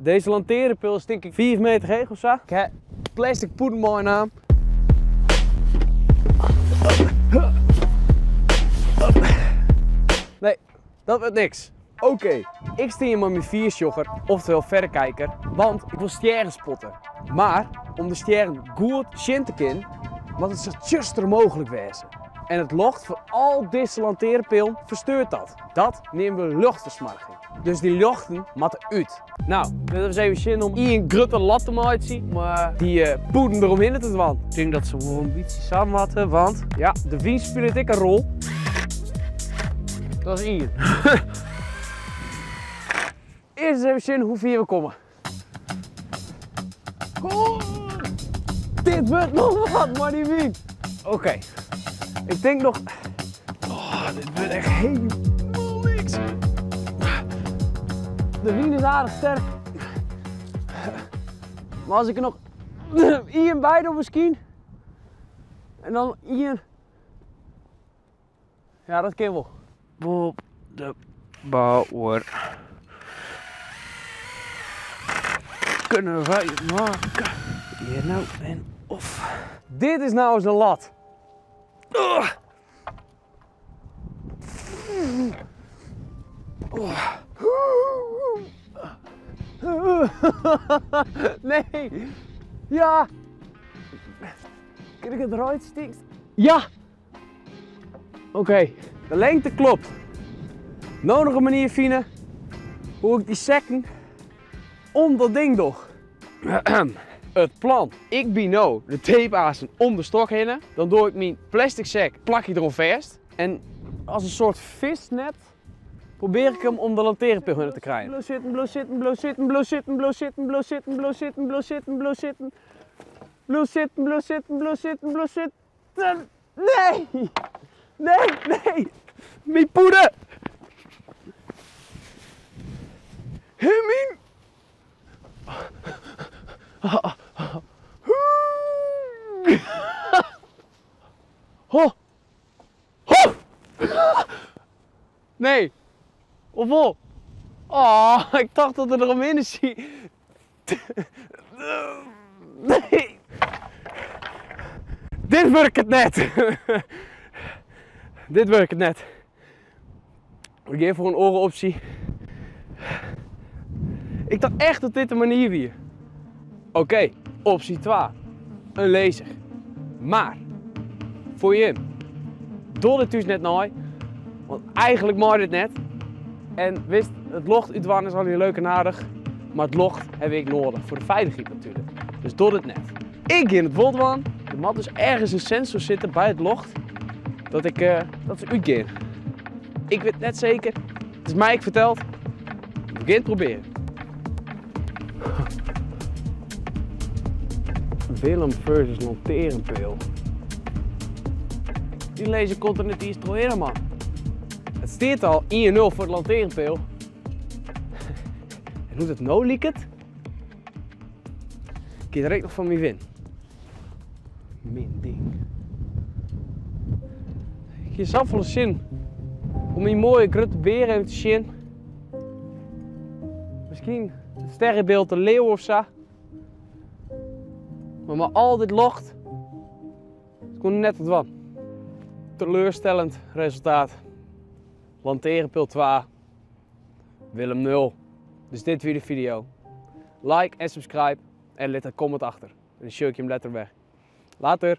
Deze lantearnpeal is tink ik 5 meter heech of sa. Ik ha plastic pûden meinaam. Nee, dat wurdt niks. Oké, ik stean hjir mei myn fiersjogger, oftewel verrekijker, want ik wol stjerren spotte. Mar om de stjerren goed sjen te kinnen, moat it sa tsjuster mooglik wêze. En it ljocht fan al dizze lantearnpeallen fersteurt dat. Dat neame we ljochtfersmoarging. Dus dy ljochten moatte út. No, litte we ris even sjen om ien grutte lat te meitsjen om dy pûden deromhinne te dwaan. Ik tink dat se wol in bytsje sa moatte, want ja, de wyn spilet ek in rol. Dat is ien. Earst ris even sjen hoe fier we komme. Oh, dit wurdt noch wat mei dy wyn. Oké, ik tink noch. Oh, dit wurdt echt helemaal niks. De wyn is aardich sterk. Mar as ik er noch ien by doch miskien. En dan ien. Ja, dat kin wol. Bob de Bouwer. Kunnen wij maken hier nou en of. Dit is nou eens een lat. Oh. Oh. Nee. Ja. Kin ik it reid stinkt? Ja. Oké, de lengte klopt. No noch in manier fine hoe ik dy sekken om dat ding doch. It plan. Ik byn no de tape-asen om de stok hinne. Dan doch ik myn plastic sek plak ik deroan fêst. En as in soart visnet probearje ik him om de lantearnpeal hinne te krijen. Bliuw sitten, bliuw sitten, bliuw sitten, bliuw sitten, bliuw sitten, bliuw sitten, bliuw sitten, bliuw sitten, bliuw sitten. Bliuw sitten, bliuw sitten, bliuw sitten, bliuw sitten. Nee! Nee, nee! Myn pûde! Myn. Ho! Ho! Nee! Of wol? Oh, ik tocht dat er deromhinne siet. Nee! Dit wurket net! Dit wurket net. We gean foar in oare opsje. Ik tocht echt dat dit de manier wie. Oké, opsje 2. In laser. Mar, foar jim, doch dit thús net nei, want eigenlik mei dit net. En witst, it ljocht útdwaan is allegear leuk en aardich, mar it ljocht ha we ek noadich foar de feilichheid natuerlik. Dus doch dit net. Ik gean it wol dwaan. Der moat dus ergens in sensor sitte by it ljocht dat ik dat se útgean. Ik wit net seker. It is my ek ferteld. We gean it probearjen. Willem versus lantearnpeal. Dy laser komt der net iens trochhinne, man. It stiet al 1-0 foar de lantearnpeal. En hoe't it no liket, giet er ek noch foar myn win. Min ding. Ik hie safolle sin om myn moaie grutte bear even te sjen. Miskien it sterrebyld de leeuw of sa. Mar mei al dit ljocht, it koe net te dwaan. Teleurstellend resultaat. Lantearnpeal 2, Willem 0. Dus dit wie de video. Like en subscribe en lit in comment achter. En dan sjoch ik jim letter wer. Later!